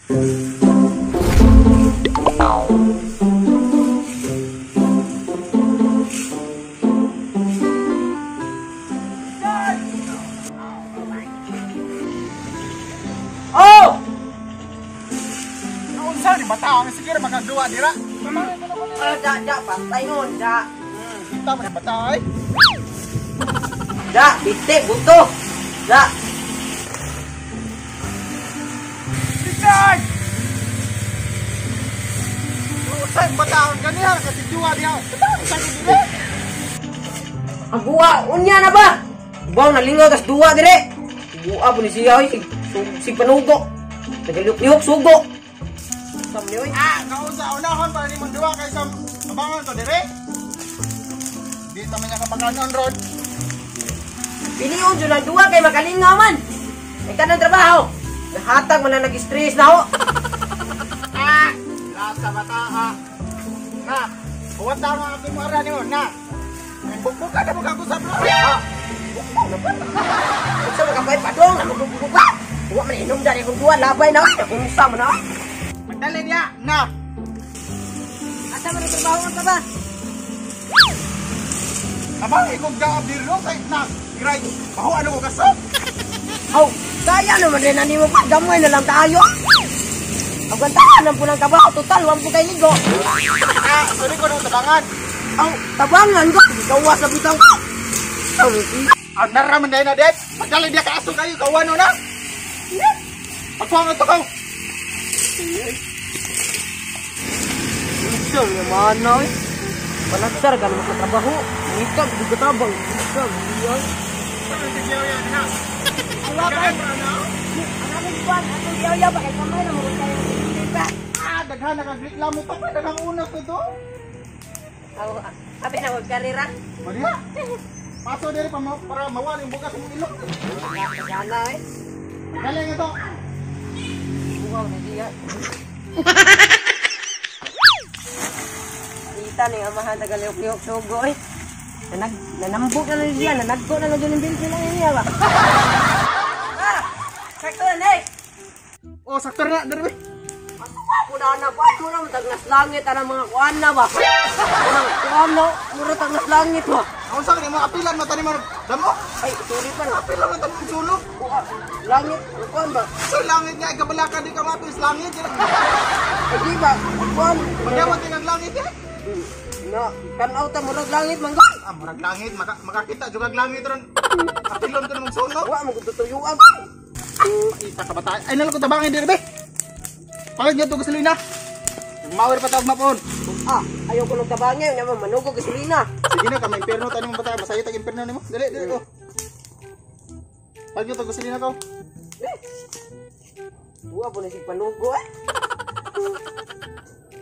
Oh! Unsa ni bata ang sige ra makaduwa dira. Da da patay nun, da. Kita man bata ay. Da, bitik buto. Da. Tigay. Unsa bata ang ganiha kasi duwa diha. Unsa ni dire? Ang buwa unya na ba? Buwa nalingaw tas duwa dire. Buwa po ni siya oy. Si panugo. Nagaluk-lihok sugo. Sam ni oy. Ah, kaunsa unahon para nimong duwa kay sa abangan ko dire. Di ta man niya kapakanon ron. Pilion jud ang duwa kay makalingaw man. Ay kanang trabaho. Nahatag man na nag-stress na ho. Ah, lahat sa bata ha. Na, huwag ta nga akong ara nimo na. Bukbuka na mo kag usap ro. Ah. Bukbuk na ba? Unsa man ka padong na magbukbuk ba? Wa man inom dali kung duwa labay na oy. Unsa man na oy. Magdali niya na. Asa man ang trabaho ka ba? Abang ikog gaab diri kay na. Gray, baho ano ko kaso? Aw, kaya naman din ani mo pa gamay na lang tayo. Ang gantahan ang punang kabaho, total wa po kay ligo. Ah, sorry ko nung tabangan. Aw, tabangan ko, gawas na bitaw ko. Ang naraman dahil na det. Magdali diya ka aso kayo, kawano na. Pagkuha nga to kaw. Ito, naman na eh. Palagsar ka naman sa trabaho. Ika, bugatabang. Ika, bugatabang. Wala pa. Ang aming buwan, atong yaw-yaw, baka kamay na mga tayo. Ah, daghan na kag-reklamo pa pa, daghang unos na to. Abi na magkarira. Maria, paso diri pa para mawala yung bugas mong ilong. Gana eh. Galing ito. Wow, nadiya. Kita ni amahan tagalihok-lihok sugo eh. Nanambok na lang siya, nanagko na lang dyan yung bilsin lang niya ba? Ah! Sakto na eh! Oh, sakto na, dere. Masuwa po na na ba? Mura mo tagnas langit, anang mga kuan na ba? Mura kuan na, mura tagnas langit ba? Ang sa akin, mga apilan mo, tanim mo, damo? Ay, sorry pa na. Apilan mo, tanim mo, sulog. Langit, kuan ba? So, langit nga, ikabalaka, di ka mapis, langit. Ay, di ba? Kuan. Magdamot din ang langit eh. Na, tanaw ta, murag langit, manggol. Ah, murag langit, makakita, jugag langit ron. Apilon ko namang sulog. Wa, magtutuyuan. Ita ka ba tayo? Ay, nalang ko tabangin din, be. Palit niya ito gasolina. Mawir pa tawag mapon. Ah, ayaw ko nung tabangin. Yan mo, manugo gasolina. Sige na, kami imperno. Tayo mo ba tayo? Masaya tag imperno nimo. Dali, dali ko. Palit niya ito gasolina ko. Eh. Buwa po na si panugo eh.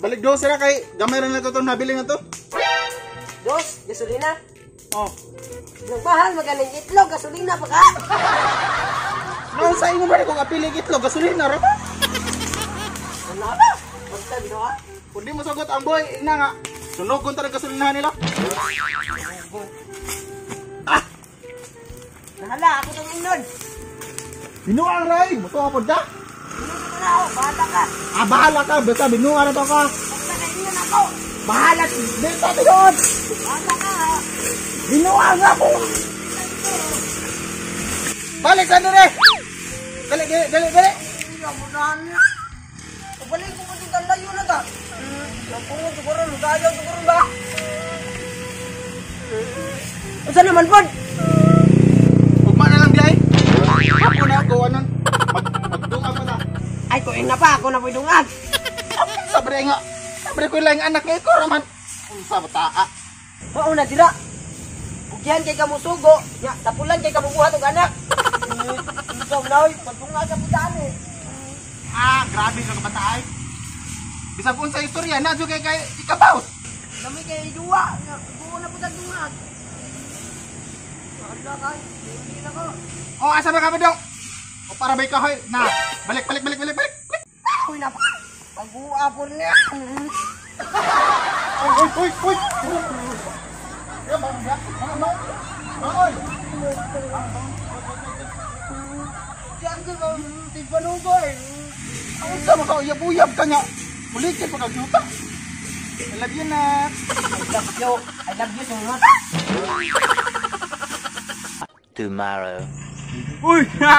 Balik dos sila kay gamay rin na ito itong nabili na ito. Dos? Gasolina? Oh. Nagmahal magaling itlog, gasolina pa ka? Noon sa inyo ba kung apilig itlog, gasolina ra ba? Ano ba? Basta bino ha? Kung di mo sagot ang boy, ina nga. Sunog kung talaga gasolina nila. Ah! Nahala, ako itong ingnon. Binuang ray! Mutuwa po da? Binuang ka na ako, bahala ka. Ah, bahala ka. Basta binuang na to ka. Basta na ingnon ako. Bahala! Dito, tinuod! Bahala ka ha. Binuang ako! Balik ka dire! Dali, dali, dali, dali! Balik ko po dito, layo na ka. Nagpungo, siguro, lugayaw, siguro ba? Unsa naman po? Ugma na lang diay. Ako na ako, anon. Magdungag pa na. Ay, kuin na pa, ako na po'y dungag. Sabre nga. Sabre ko lang anak nga ikaw raman. Unsa ba taa? Mao na dira. Bugyan kay kamusugo, nya tapulan kay kamubuhat og anak. Unsa man oy, magdungag ka pud eh. Ah, grabe ka kabataan. Bisag unsa istorya na jud kay kay ikabaw. Lami kay duwa, buo na pud ang dungag. Wala kay, hindi na ko. Oh, asa ba ka ba dong? O para bay kahoy na. Balik balik balik balik balik. Uy na pa. Pagbuha po niya. Uy uy uy. Ya, bang, bang, bang. Diyan ko tigpanugoy. Unsa man ka, uyab-uyab ka nga. Mulikit pa kag yuta. I love you na. I love you. I love you so much. Tomorrow. Uy! Ha!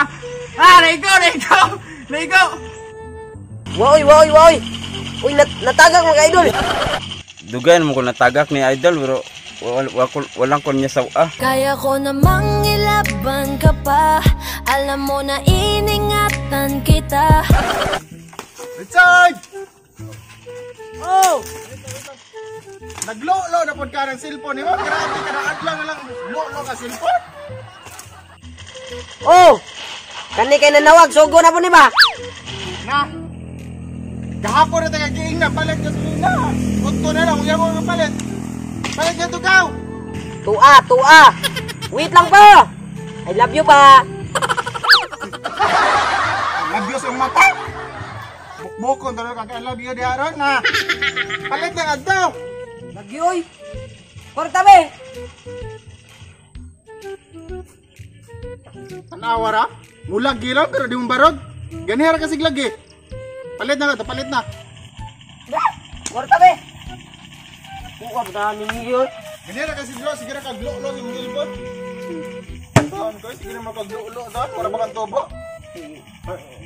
Ah, naigo, naigo! Naigo! Woy, woy, woy. Uy, natagak mga idol. Dugayan mo ko natagak ni idol pero walang ko niya sawa. Kaya ko namang ilaban ka pa. Alam mo na iningatan kita. Richard! Oh! Naglolo na pod ka ng cellphone nimo. Grabe ka na, adlaw na lang lolo ka cellphone. Oh! Kani kay nanawag, sugo na po ni ba? Na. Gahapon na tayo giing na palit gasolina. Udto na lang uyab nga palit. Palit ka tugaw. Tua, tua. Wait lang pa. I love you pa. I love you sa mata. Bukbukon talaga kag I love you diha ron na. Palit lang adto. Lagi oy. Korta be. Tanawa ra. Mulag gilom pero di mo barog. Ganihara kasi lagi. Palit na ka, palit na. Korta be. Buka pa ninyo. Ganihara kasi dlo, sige ra kag lolo sa imong cellphone. Taon ko, sige ra makaglulo doon, wala ba kang tubo?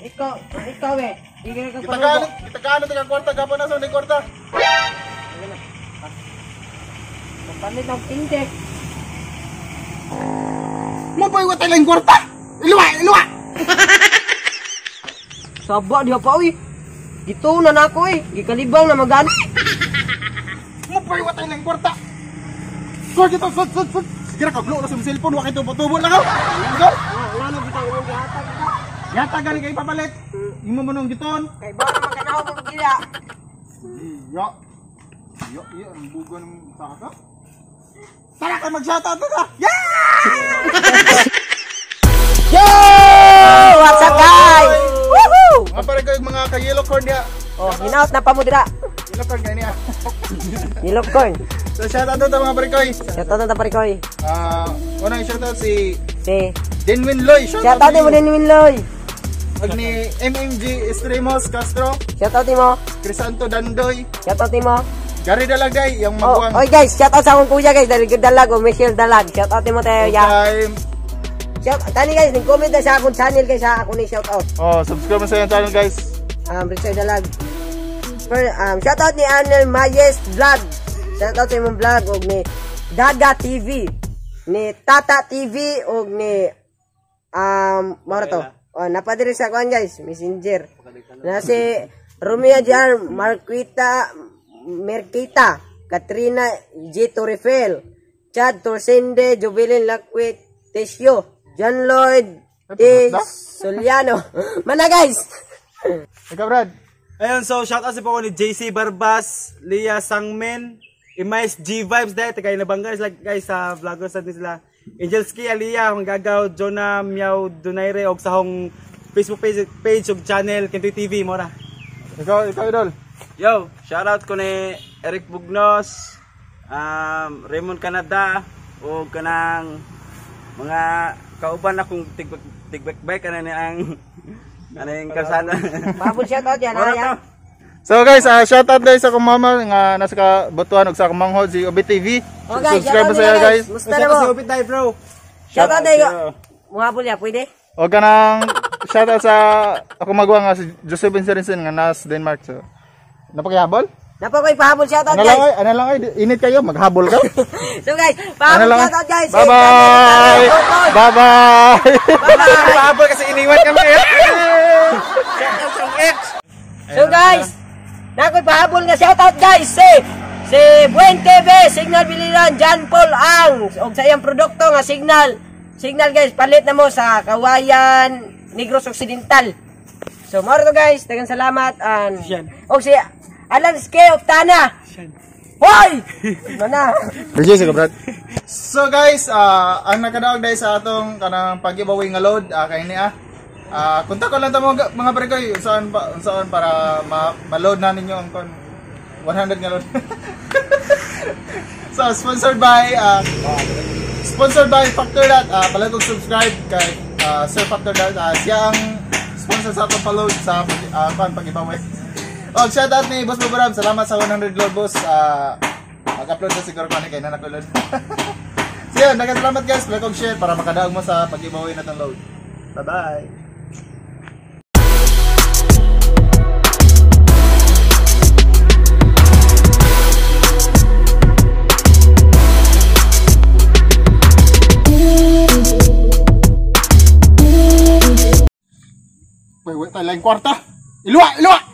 Ikaw be. Sige ka. Kitagano, kitagano taga kwarta gapon na sa ni kwarta. Palit ng tinte. Mo pa iwatay lang kwarta. Iluwa, iluwa. Saba diha pa oy. Gito na nako eh. Gikalibang na magani. Mo pa iwatay lang kwarta. Sud kita, sud, sud, sud. Sige ra kag lolo sa imong cellphone, wa kay tubo-tubo lang ka. Go. Wala na bitang imong gihatag ka. Yata gani kay papalit. Imo mo nung giton. Kay ba naman kanaw mo gila. Iyo. Iyo, iyo ang bugo ng saka. Tara ka mag-shoutout ka. Yeah! Yo! What's up guys? Woohoo! Mga pare ko yung mga ka-yellow corn niya. Oh, hinaut na pa mo dira. Yellow corn gani ah. Yellow corn. So shoutout to mga pare ko. Shoutout na ta pare koy. Unang shoutout si Si Denwin Loy. Shoutout ni mo Denwin Loy. Ug ni MMG Estremos Castro, Shoutout nimo. Crisanto Dandoy, Shoutout nimo. Gary Dalagay, yung Oh, maguwang. oy guys, shoutout sa akong kuya guys, dahil Dalag o Michelle Dalag. Shoutout nimo tayo ya. Okay. Shout tani guys, ning-comment na sa akong channel guys sa ako ni shoutout. Oh, subscribe mo sa iyang channel guys. Richard Dalag. Shoutout ni Arnel Mayes Vlog. Shoutout sa imong vlog og ni Daga TV, ni Tata TV og ni mao to. Oh, napadiri sa kuan guys, Messenger. Na si Romeo Jar, Marquita Merquita, Katrina G. Torrefel, Chad Torsende, Jubilin Lakwit, Tesio, John Lloyd T. Soliano. Mana guys! Ikaw Brad. Ayun, so shoutout sa po ko ni JC Barbas, Leah Sangmin, Imais G Vibes dahil tagay na bangga sila guys sa vloggers natin sila. Angel Ski, Aliyah, Manggagaw, Jonah, Miao, Donaire, og sa hong Facebook page og channel Kentoy TV mora. Ikaw idol. Yo, shoutout ko ni Eric Bugnos, Raymond Canada, o kanang mga kauban akong tigbek-bek kana ni ang kaning kalsada. Pabol shoutout yan, Mora ha? to. So guys, shoutout guys sa akong mama nga nasa ka Butuan ug sa akong manghod si Obi TV. Oh guys, Subscribe shoutout sa iyo nila, guys. Musta na mo? Sa Obit tayo, bro. Shoutout tayo. Muhabol ya, pwede? O kanang shoutout sa akong maguwang nga si Josephine Sorensen nga nas Denmark. So napakihabol? Napa ko'y pahabol shoutout Ano lang guys. ay, ano lang ay, init kayo, maghabol ka. So guys, Ano pahabol lang? shoutout guys. Bye-bye. Bye-bye. Bye-bye. Pahabol kasi iniwan kami. So guys, nakoy pahabol nga shoutout guys si Buen TV, Signal Biliran, John Paul Ang og sa iyang produkto nga Signal. Signal guys, palit na mo sa Kawayan, Negros Occidental. So mao to guys, daghang salamat and og si Alan Ske Oktana. Hoy! Mana? Regis, ikaw, Brad. So guys, ang nakadaog dahil sa atong kanang pag-giveaway nga load kay ni kontak ko lang ta mga pre koy unsaon pa unsaon para ma-load na ninyo ang kon 100 nga load. So sponsored by Factor Dot. Palagog subscribe kay Sir Factor Dot. Siya ang sponsor sa atong pa-load sa pag pag-giveaway. Og shout out ni Boss Bobarab, salamat sa 100 load, boss. Mag-upload na siguro ko ani kay na load. So yun, daghang salamat, guys. Like og share para makadaog mo sa pag-giveaway na tong load. Bye-bye. Wait, wait, tayo lang kwarta. Iluwa, iluwa!